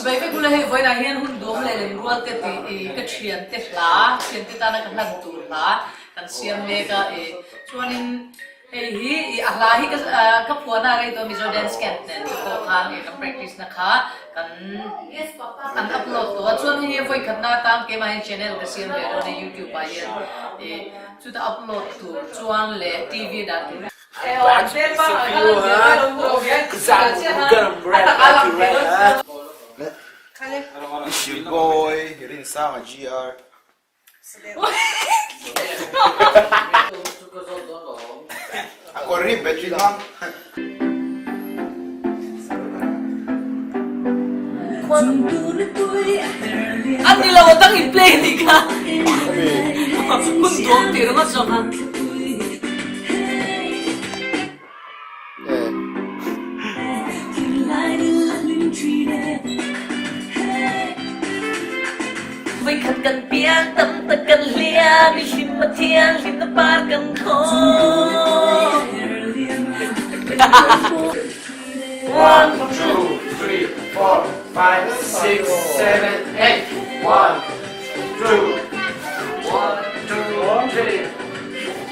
Chibai vek ula hei vawiinah hian hun duam leh lemrual te tih i ka thiante hla, thiante tana ka hlan tur hla kan siam mek a i chuanin hei hi i a hla hi ka ka phuahna a rei tawh Mizo Dance Camp nen te pawh khan i kan practice na kha kan an upload tawh a chuan hei hi vawikhatna atan keimah hian channel ka siam ve dawn a youtube ah hian i chuta upload tur chuan leh TV dah tur It's your boy Rinsanga GR. A kawr hi battery hmang. An ni lo a dang in play ni kha hun duam tih ringawt zawk a. Voikhat kan piang tam tak kan hliam i hlim a thiang hlim na par kan khawm. One, two, three, four, five, six, seven, eight. One, two, one, two, three.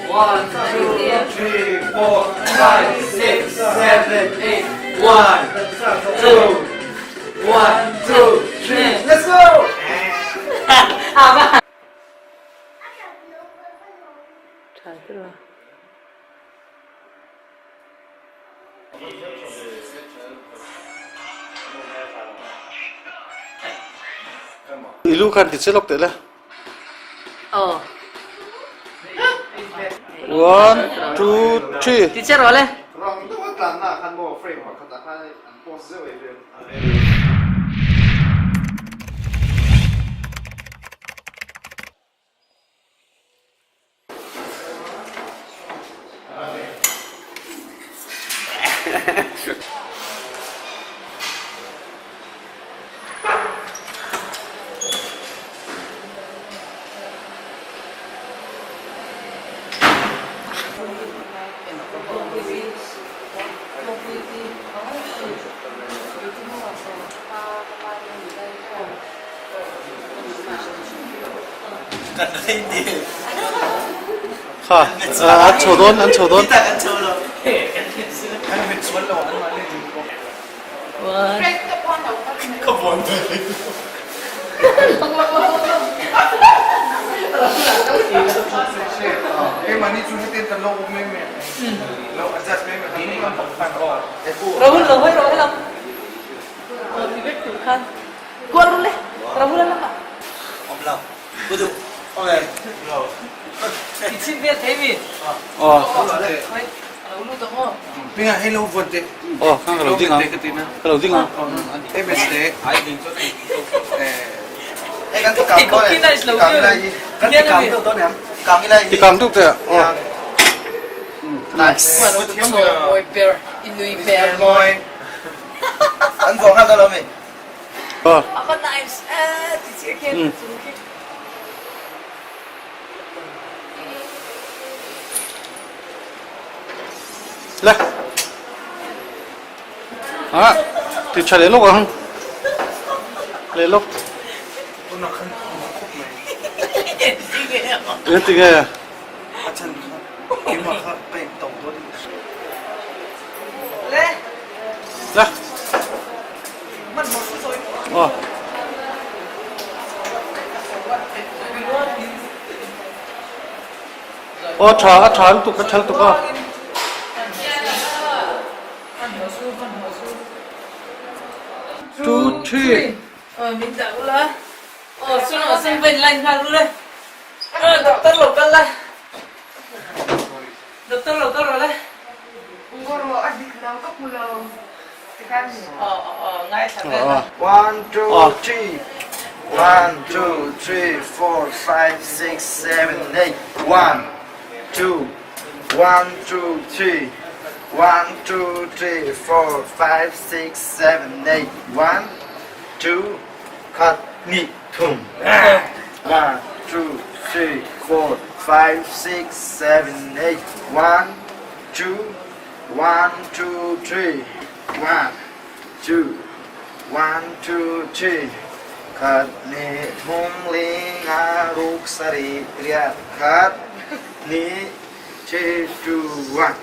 One, two, three, four, five, six, seven, eight. One, two, one, two, three. Let's go! I lu khan ti che lawk teh le. Aw. One, two, three. Ti che rawh le. Rang deuh a tlanna ah khan maw frame pakhat ah khan an post zeuh ei vel. Kha an chho dawn an chho dawn. Rahul lo hawi rawh helam. Aw ti vek tur khan. Kual ru le, Rahul a lamah. Awm lo. Ku duh. Okay. Lo. I chhit vel thei mi? Aw. Hawi, a lo lut ang aw. Pinga hei lo vuan teh. Aw, khan ka lo ding ang. Ka lo ding ang. Hei mes te. Ai ding chu. Eh kan ti kang dawn em? Ti kang ilai hi. Kan ti kang deuh dawn em? Kang ilai hi. Ti kang deuh teh. Aw. Nice. Mawi ber, i nui hmel. Mawi. An vawng nghal dawn lo mi? A va nice e ti chiah khian ka chung khi. Le. A ti tha leh lawk ang. Leh lawk. Eng ti nge? Le. Le. Aw. Aw tha a tha lutuk a tha lutuk a. Two three. Aw min dah ula. Aw chuan aw sen vain line nghal ru le. Aw doctor lo kal la. Doctor lo kal rawh le. Ungawraw a dik lo ka hmu lo tikhan. Aw aw aw ngaithla vel a. One two three one two three four five six seven eight one two one two three one two three four five six seven eight one two khat hnih thum one two three four five six seven eight one two one two three one two One, two, three, Khat hnih thum li nga ruk sarih riat khat hnih three, two, one.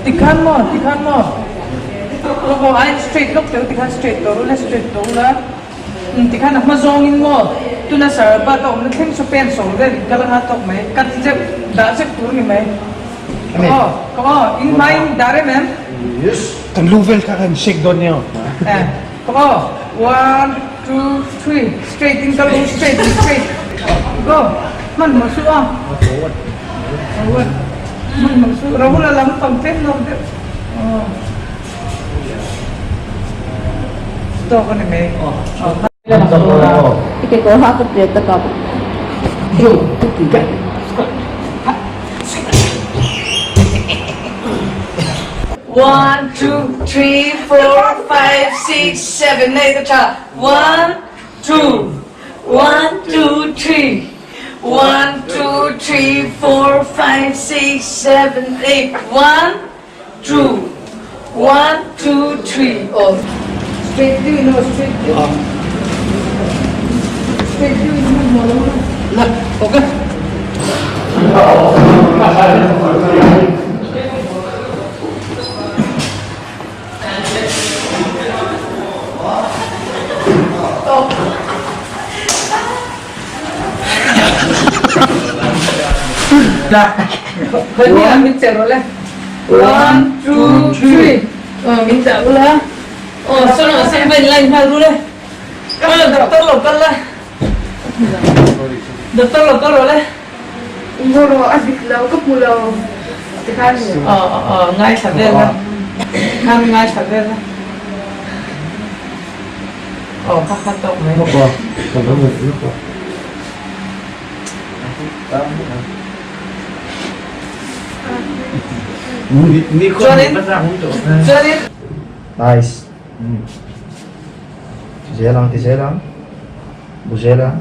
Tikhan maw tikhan maw Aw ai straight lawk teh u tikhan straight tawh ula straight tawh ula Tikhan a hma zawngin maw tuna sarbat a awmna thleng saw pen sawm vel in kal anga tawk mai cut zeuh dah zeuh tur ni mai aw ka aw in hmai in dah rem em? Kan lu vel kha kan shake dawn nia. Ka aw one two three straight in kal u straight in straight go hmanhmawh suh aw hmanhmawh suh Rahul a lam pang tlem lo deuh aw. Tawk a ni mai. I ke kawr ha ka tet a kap. One, two, three, four, five, six, seven, eight a tha. One, two, one, two, three, one, two, three, four, five, six, seven, eight, one, Two, one, two, three, aw. Straight deuh in aw, straight deuh. Straight deuh in hman maw lo la. Okay. Min che rawh le. One, two, three. Min dah ula. Aw, sawn ah sawn va in line nghal ru le. Doctor lo kal la. Doctor lo kal rawh le. Ngawh a dik lo ka hmu lo tikhan. Aw aw ngaithla vel la. Khan ngaithla vel la. Aw kha kha tawk mai. Chuanin chuanin. Nice. Ti zel ang ti zel ang. Bu zel ang.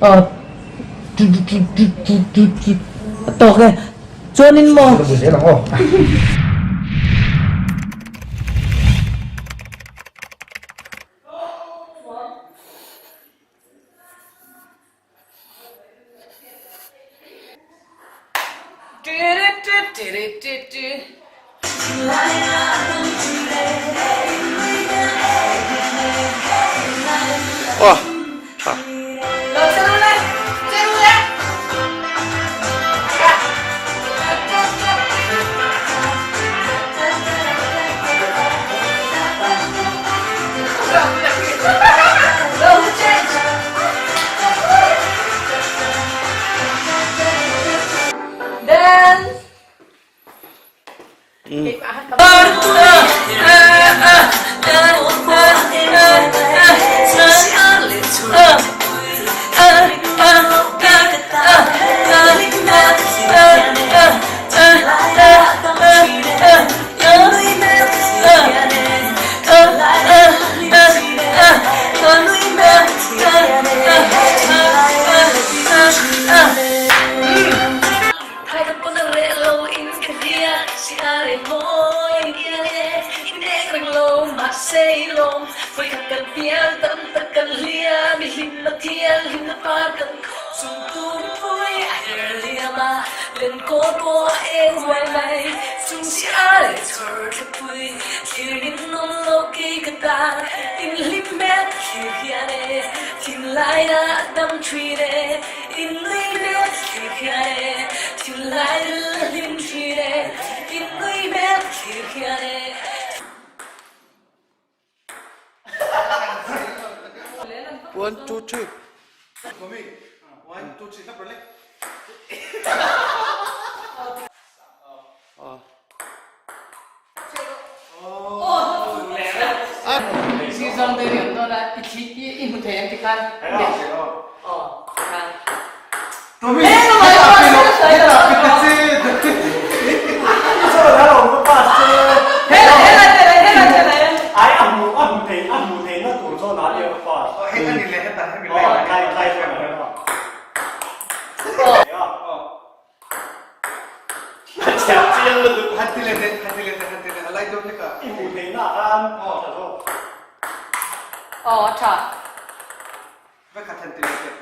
Aw tawk e. Chuanin maw. Bu zel ang aw. Aw tha. One two three. One two three. chelh chiang lutuk. Han ti leh teh, han ti leh teh, han ti leh, a lai deuh hlek a. I hmuh theihna ah khan a tha zawk. Aw a tha. Vekhat han ti leh teh.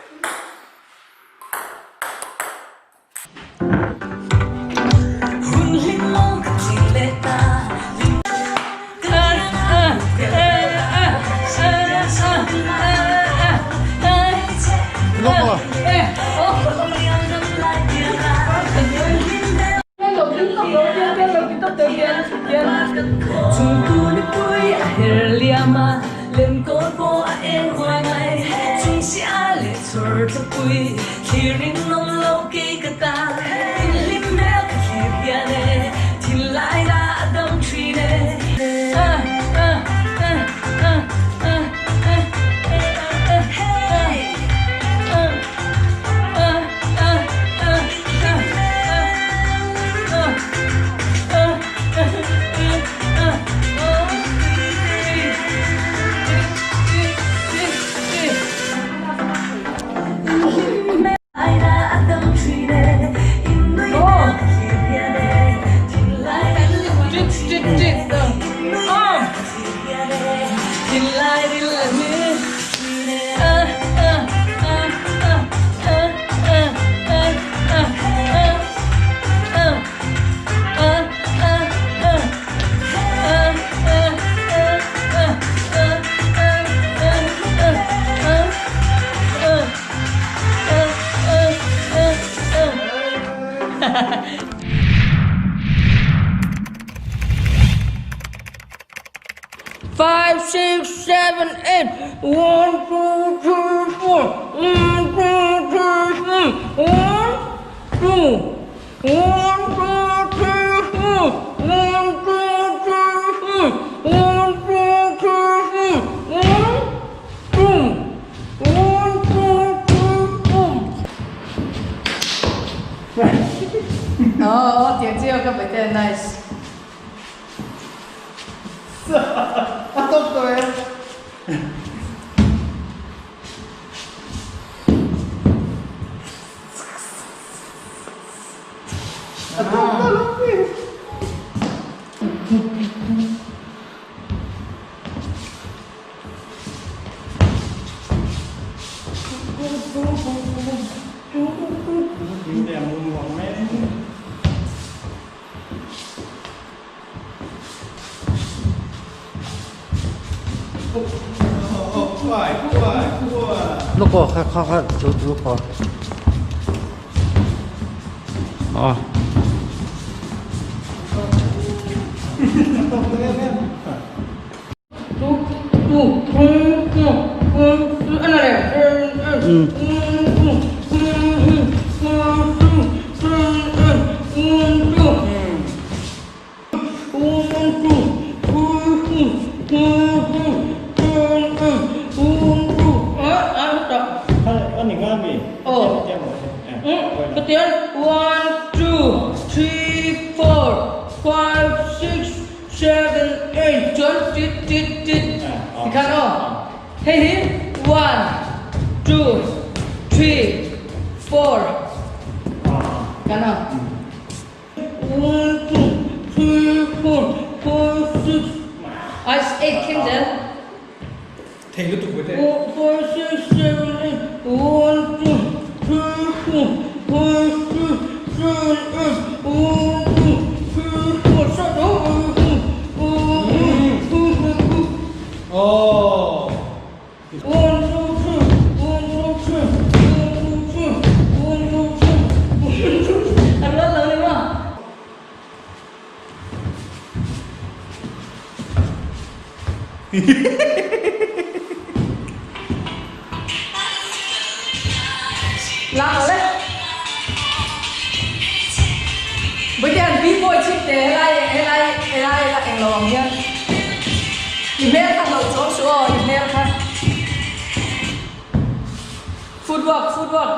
Five, six, seven, eight, one, two, three, four, one, two, three, four, one, two, one, two, three, four, one, two, three, four, one, two, three, four, one, two, one, two, three, four. Aw aw tiang chiah ka bete nice. A tawp tawh e. A tawp tawh lo mi. Look aw kha kha kha chu chu khaw aw. One, two, three, four, five, six, seven, eight chuan tit tit tit tikhan aw hei hi one two three four kan aw one two three four five six ai eight thleng zel Thei lutuk ve te. Four six seven eight one two three four five six seven eight one two three four seven Oh. One two three one two three one two three one two three one two three a rual lo ni maw. Lang lo le. Bawihte an B-boy chhip te helai helai helai la englo ang hian i hmel kha hlauh chawm suh aw i hmel kha footwork footwork.